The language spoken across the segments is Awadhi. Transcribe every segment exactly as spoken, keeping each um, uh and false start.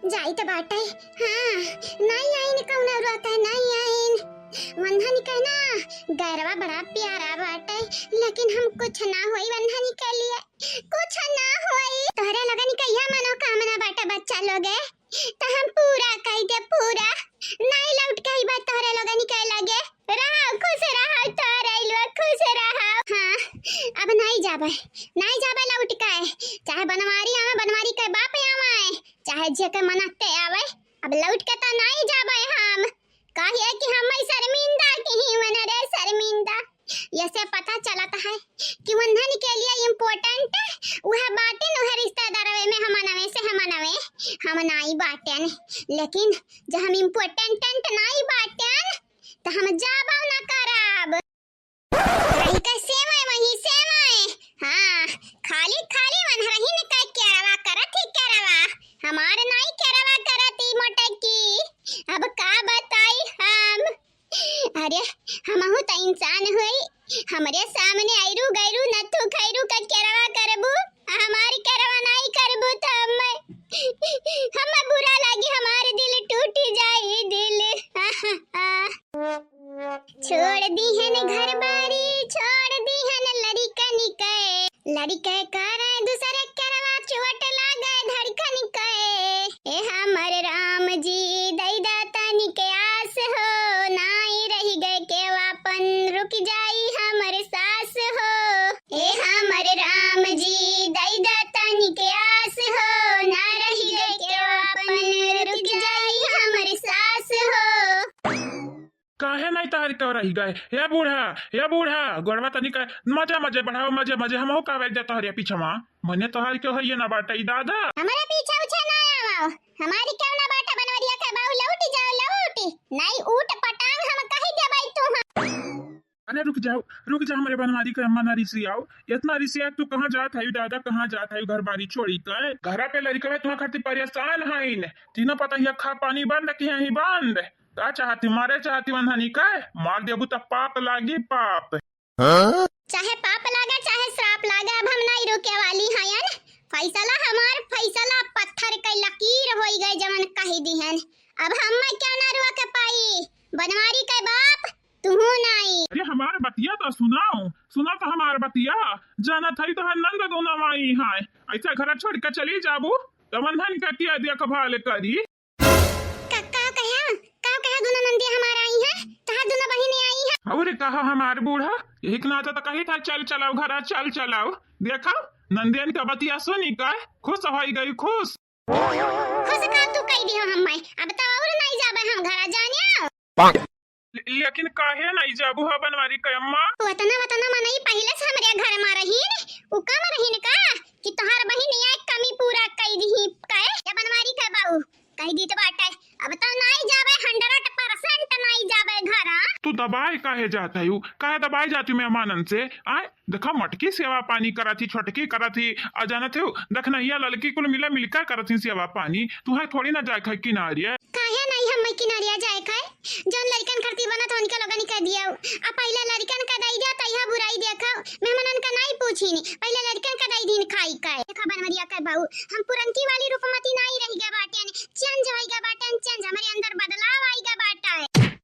जाइत बाटे। हाँ, नाई आइन कउनो रोते, नाई आइन। वन्हन के ना गैरवा बड़ा प्यारा बाटे, लेकिन हम कुछ ना होई वन्हन के लिए, कुछ ना होई। तोहरे लोगन के इहे मनोकामना बाटे बच्चा लोगे, त हम पूरा कइ दे, पूरा। नाई लौट के अइबा तोहरे लोगन के लगे। रहो, खुश रहो, तोहरे लोग खुश रहो। हाँ, अब नाई जाबे, नाई जाबे लौट के। चाहे बनवारी आवे, बनवारी के बाप आवे, चाहे जेके मनते आवे, अब लौट के त नाई जाबे हम। काहे कि हम शर्मिंदा की ही मन रे शर्मिंदा। यसे पता चलत है कि वन्हन के लिए important वह बाटेन, वह रिश्तेदारवे में हमनवे से हमनवे, हम नाई बाटेन। लेकिन जब हम important नाई बाटेन, त हम जाबो न करब। रही का सेवई वही सेवई। हाँ, खाली खाली वन्हरहिन का केरवा करत ही केरवा। हमार नाई केरवा करत ही मोटकी। अब का बताई हम? अरे, हमहू त इंसान होई। हमरे सामने आइरू गइरू नथु खैरू का केरवा करबू, हमार केरवा नाई करबू त हम्मे, हम्मे बुरा लागी, हमार दिल टूट जाई दिल। छोड़ दीहन घर बारी, छोड़ दीहन लड़िकन के। लड़िके करे दूसरे केरवा, चोट लागे धड़कन के। ए हमर राम जी, दई दा तनिक आस हो, नाई रहि गए केवापन, रुक जाई हमर सास हो। ए हमर राम जी, दई दा तनिक आस हो, ना रहि गए केवापन, रुक जाई हमर सास हो। काहे नाई तोहर के रहि गए? ए बूढ़ा, ए बूढ़ा, गोड़वा तनिक मजे मजे बढ़ाओ, मजे मजे, हमहू का आवे जा तोहरे पीछवा। मने तोहर के होइए ना बाटे ई दादा। हमरे पीछे उछे ना आवो। हमारी केहू ना बाटे बनवरिया के बाऊ, लौट जाओ, लौट। नाई ऊट पटांग हम कहि देबै तुहा। अरे रुक जाओ, रुक जा हमरे बनवारी के अम्मा, ना रिसियाओ। इतना रिसिया तू कहाँ जात है दादा, कहाँ जात है घर बारी छोड़ी के? घरा पे लड़कवे तुहा खातिर परेशान हईन। तीनों पतहिया खा पानी बंद कि यहीं बंद। का चाहती, मारे चाहती वन्हनी के? मार देबू त पाप लागी, पाप। हाँ? चाहे पाप लागे, चाहे श्राप लागे, अब हम नाई रुके वाली हयन। फैसला हमार, फैसला पत्थर के लकीर होई गए, जवन कहि दिहन। अब हम क्या ना रोक पाई, बनवारी के बाप, तुहू नाई। अरे हमार बतिया तो सुनाओ, सुना तो हमार बतिया। जानत हई तोहर नंद दोनों आई हैं, ऐसा घर छोड़ के चली जाबू, तो वन्हन के किया देखभाल करी। का, का कहा? का कहा दुनो नंदिया हमार आई हैं? तहार दुनो बहिनी आई हैं? अउर कहा हमार बूढ़ा, यही के नाते तो कही था, "चल चलाओ घरा, चल चलाओ।" देखा, नंदियन का बतिया सुनी का खुश होई गई, खुश। खुश का तू कई दिहो हम्मे, अब तो अउर नहीं जाबे हम घरा, जानियो। ले-, लेकिन काहे नहीं जाबू ह बनवारी के अम्मा? वतना, वतना मनई पहिले से हमरे घर में रहीन, उ कम रहीन का कि तोहार बहिनिया एक कमी पूरा कई दिही? काहे? या बनवारी के बाऊ, कही दीत बाटे, अब तो नाई जाबे, hundred percent नाई जाबे घरा। तू दबाए काहे जात है? काहे दबाए जाती मेहमानन से? आए, देखा, मटकी सेवा पानी करत ही, छोटकी करत ही, आ जानत हो, देखनहिया ललकी कुल मिला मिलकर करत ही सेवा पानी। तुहे थोड़ी ना जाए खाए किनारिया। काहे नहीं हम किनारिया जाए खाए? जौन लड़कन खरती बनत उनके लोगन के दियो। आ पहले लड़कन का दई दिया, तैहा बुराई देखो। मेहमानन का नहीं पूछी नी, पहले लड़कन का दई दिन खाई का। देखा बनवरिया के बहू, हम पुरनकी वाली रूपमती नहीं रह गए बाटे, change होई गए बाटे, change हमरे अंदर बदलाव आई गए बाटे।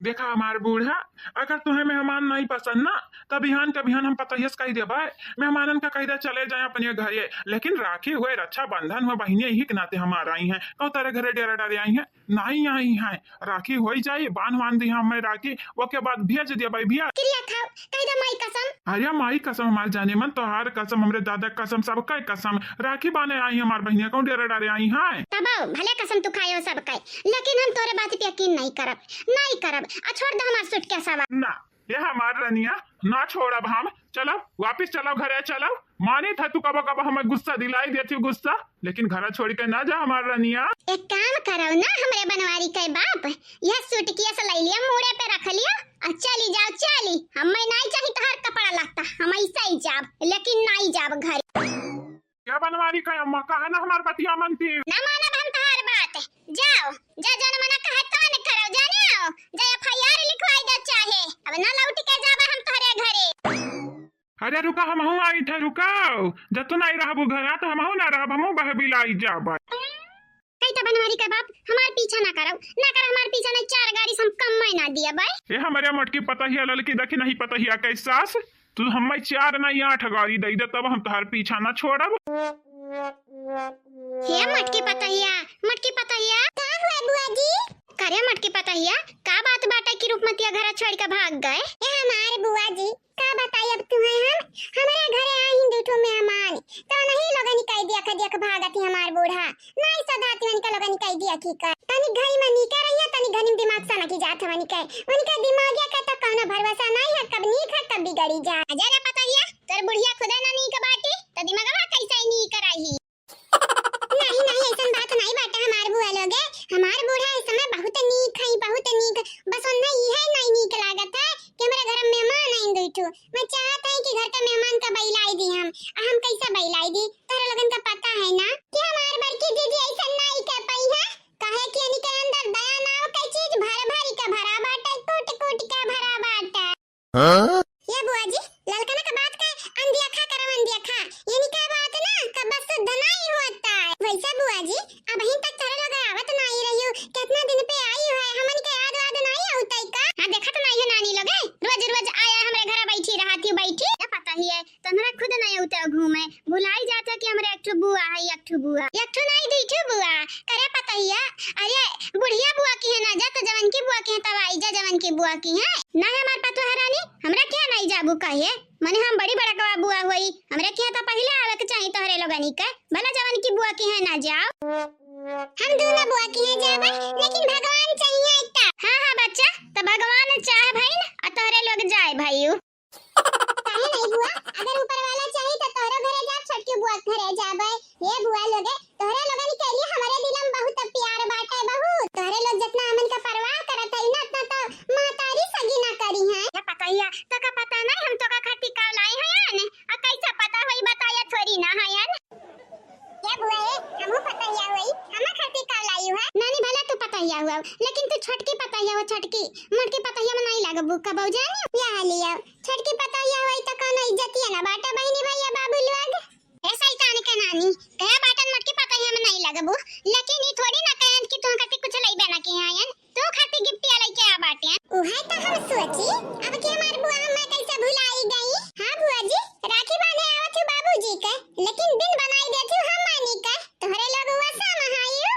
देखा हमार बूढ़ा, अगर तुम्हें मेहमान नहीं पसंद ना, तब बिहान का बिहान हम पतोहिया से कही देबे, मेहमानन का कही दे चले जाए अपने घरे, लेकिन राखी हुए, रक्षाबंधन हुए, बहिनिया यही के नाते हमार आई हैं, कौन तारे घरे डेरा डारे आई हैं, नहीं आई हैं, राखी होई जाए, बांध बांध दी हमें राखी, ओके बाद भेज देबे भैया। किरिया खाओ, कही दे माई कसम। अरे माई कसम हमार जाने मन, तोहार कसम, हमरे दादा कसम, सबका कसम, राखी बांधे आई हमार बहिनिया, कौन डेरा डारे आई हैं। तब भले कसम तू खायो सबका, लेकिन हम तोरे बात पे यकीन नहीं करब, नहीं करब। आ छोड़ दे हमार सूटकेसवा। ना, ये हमार रनिया, ना छोड़ब हम। चलो, वापिस चलो घरे, चलो। मानी था तू कबो कबो हमें गुस्सा दिलाई देती गुस्सा, लेकिन घर छोड़ के ना जा हमार रनिया। एक काम करो ना, हमरे बनवारी के बाप, यह सूटकेस ले लियो, मूड़े पे रख लियो और चली जाओ, चली। हमें नहीं चाहिए तोहार कपड़ा लत्ता, हम ऐसे ही जाब, लेकिन नहीं जाब घर। क्या बनवारी का अम्मा, कहा ना हमार बतिया मनती। ना मानब हम तोहार बात। जाओ, जा जौन मना कहे तौन करो, जानियो। जा F I R लिखवाई दे चाहे। अब ना लौट के जाबे हम तोहरे घरे। अरे रुका, हमहू आई थे, रुकाओ। जब तू नहीं रहबू घरा, तो हमहू ना रहब, हमहू बहबिलाई जाबे। कही तो के बाप, हमार पीछा ना करउ, ना कर हमार पीछा, नहीं चार गारी से हम कम में ना दिया बे। ए हमरे मोटकी पतहिया ललकी, देखी नहीं पतहिया कैस सास, तू हम्मे चार नहीं आठ गारी दइ दे, तब हम तोहार पीछा ना छोड़ब। हे मोटकी पतहिया, मोटकी पतहिया। का हुआ बुआ जी? करे मोटकी पतहिया, का बात बाटे कि रूपमतिया घरा छोड़ के भाग गए? ए हमार बुआ जी, का बताई अब तुहैं हम, हमरे घरे आइन दुइ ठो मेहमान, तो नहीं लोगन कइ दिया, कइ दिया के भागत ही हमार बूढ़ा, नहीं सधाती उनका लोगन कइ दिया की कर। तनी घरी में नीके रहिया, तनी घरी में दिमाग सनकी जात है उनके, उनके दिमागिया के तो कौनो भरोसा नहीं है, कब नीक है कब बिगड़ी जा। अजय रे पतहिया, तोर बुढ़िया खुदे ना नीक बाटी, तो दिमागवा कैसे नीक रही? नहीं, नहीं, ऐसन बात नहीं बाटे हमार बुआ लोगे। हमार बूढ़ा इस समय बहुत नीक है, बहुत नीक। बस उन्हें इहे नहीं नीक लागत है कि हमरे घर में मेहमान आइन दुइ ठो। मैं चाहत है कि घर का मेहमान का बइलाई दी हम। आ हम कैसे बइलाई दी? तोहरे लोगन का पता है ना कि हमार बड़की दीदी ऐसन नहीं कर पाई है। काहे कि इनके अंदर दया नाव के चीज भर भर के भरा बाटे, कूट कूट के भरा बाटे। हाँ? ये बुआ जी, ललकना का बात का अनदियाखा करम अनदियाखा। इनका बात ना कब शुद्ध नहीं होता है। वैसे बुआ जी, अबहिन तक तोहरे लोग आवत नहीं रहियो, कितना दिन पे आई है, हमन के याद वाद नहीं आवत है का? हाँ, देखत नहीं हो नानी लोगे, रोज रोज आया हमरे घर बैठी रहती हो, बैठी। क्या पता ही है, तोहरा खुद नहीं आवत है घूमे, भुलाई जाता कि हमरे एक ठो बुआ है, एक ठो बुआ, एक ठो नहीं, दुई ठो बुआ। करे पतहिया, अरे बुढ़िया बुआ की है ना जा, तो जवन की बुआ की है तब आई जा, जवन की बुआ की है। ना हमार पतोह रानी, हमरा किहाँ नहीं जाबू कहे? मने हम बड़ी बड़कवा बुआ होई, हमरे किहाँ तो पहिले आवे के चाही तोहरे लोगनी के। भला जवन की बुआ की है ना जाओ। हम दोनों बुआ की है जाबे, लेकिन भगवान चाहिए एकटा। हाँ, हाँ बच्चा, तो भगवान चाहे भइन, आ तोहरे लोग जाए भइउ। काहे नहीं बुआ, अगर ऊपर वाला चाही तो तोहरो घरे जाब, छोटकी बुआ के घरे जाबे। हे बुआ लोगे, तोहरा लोगन के लिए हमरे दिल में बहुत प्यार बाटे, बहुत। तोहरे लोग जितना हमन का परवाह करत है ना, उतना तो महतारी सगी ना करी है। का पता हिया, तो का पता नहीं हम तो का खातिर का लाई है यान? आ कैसा पता होई, बताया थोड़ी ना है यान। ये बुआ ए, हमहू पतहिया होई, हमार खातिर का लाई है? नानी भला तू पतहिया हुआ, लेकिन तू छोटकी पतहिया हो, छोटकी। मोटकी पतहिया में नहीं लगबू कबो जानी। या लिया, छोटकी पतहिया होई तो कोनो इज्जतिया ना बाटे बहिनी भैया बाबू लोग। ए शैतान के नानी, कहे बाटन मोटकी पतहिया में नहीं लगबू, लेकिन ई थोड़ी ना कहन कि तुम खातिर कुछ लइबे ना के आयन, तू खातिर गिफ्टिया लेके आ बाटेन। उहे तो हम सोची, अब के हमार बुआ हमें कैसे भुलाई गई। हाँ बुआ जी, राखी बांधे आवत हूँ बाबूजी के, लेकिन दिन बनाई देती हूँ हम मानी के, तोहरे लोग वसा महायू।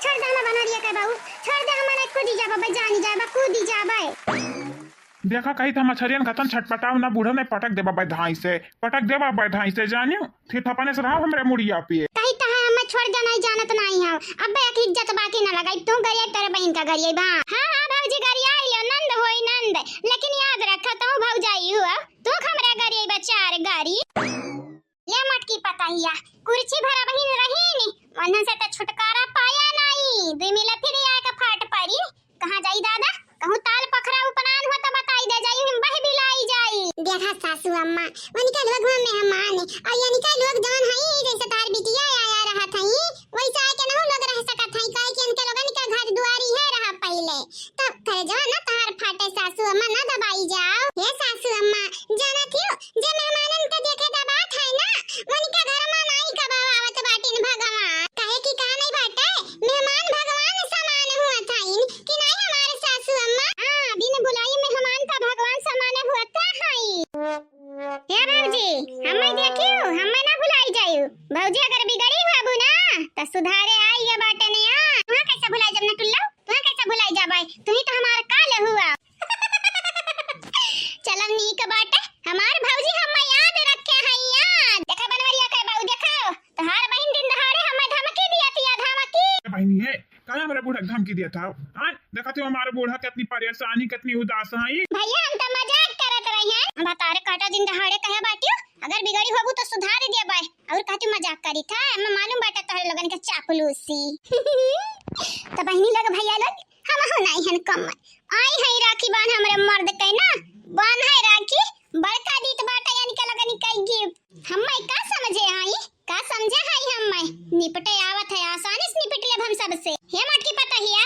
छोड़ दे हमें बनरिया के बहू, छोड़ दे हमें, कूदी जाबे, जानी जाबे, कूदी जाबे। देखा, कही था मछरियन खतन छटपटाव ना, बूढ़ा ने पटक देबा बे धाई से, पटक देबा बे धाई से, जानियो, फिर थपने से रहा हमरे मुड़िया पे। कही था है, हमें छोड़ दे, नहीं जानत नहीं हम, अब एक इज्जत बाकी ना लगाई, तू गरिया तेरे बहन का गरिया बा। हाँ, हाँ, भौजी गरिया आइलो, नंद होई नंद, लेकिन याद रखा, तू भौजाई हुआ, तू हमरा गरिया बा चार गारी। ले मोटकी पतहिया, कुर्सी भरा बहिन रहीन, वन्हन से त छुटकारा पाया नाई। दुई मिला फिर आए के फाट परी। कहाँ जाई दादा? कहूँ ताल पखरा उपनान हो त बताई दे जाई, हम बह बिलाई जाई। देखा सासू अम्मा, वनिका लोग हुआ मेहमान, और यनिका लोग जवन हई, जैसे तार बिटिया आया रहत हई, वैसे आके नहु लोग रह सकत हई, काहे कि इनके लोगन के घर दुआरी है रहा पहिले। तब करे जवा ना तहार फाटे सासू अम्मा, ना दबाई जाओ। हे सासू अम्मा, जानत हियो, जे मेहमानन के देखे दबात है ना, उनके घर में नाई कबाव आवत बाटिन भगवान। काहे कि कहा नहीं बाटे, मेहमान भगवान समान हुआ थाइन कि नाई हमारे सासू अम्मा। हाँ, बिन बुलाई मेहमान का भगवान समान हुआ था हई। हे भौजी, हमें देखियो, हमें ना भुलाई जाइयो। भौजी अगर बिगड़ी हुआ बू ना, तो सुधारे आई ये बाटे ने आ। वहाँ कैसे भुलाई जब ना टुल्लो? तुहैं कैसे भुलाई जाबै? तुही तो हमार काल हुआ। चलो नीक बाटे, हमार भौजी हम्मे याद रखे है याद। देखा बनवरिया के बहू, देखो, तोहार बहिन दिन दहाड़े हम्मे धमकी दिया थिया, धमकी। ए बहिनी है, काहे हमरे बूढ़ा के धमकी दिया था? हाँ, देखा तू हमारे बूढ़ा कितनी परेशानी, कितनी उदास है। भैया हम तो मजाक करत रहे हैं। बता रे काटा दिन दहाड़े कहे बाटियो, अगर बिगड़ी होबू तो सुधार दिया बाय। और कहती मजाक करी था, हमें मालूम बाटे तोहरे लोगन के चापलूसी। तो बहिनी लोग, भैया लोग, हम हो नाई हन कम। आई है राखी बांध हमरे मर्द के ना, बांध है राखी, बड़का दीत बाटे यानी के लोगन के गिफ्ट। हम्मे का समझे आई, का समझे है हम्मे? निपटे आवत है, आसानी से निपट लेब हम सबसे। हे मोटकी पतहिया,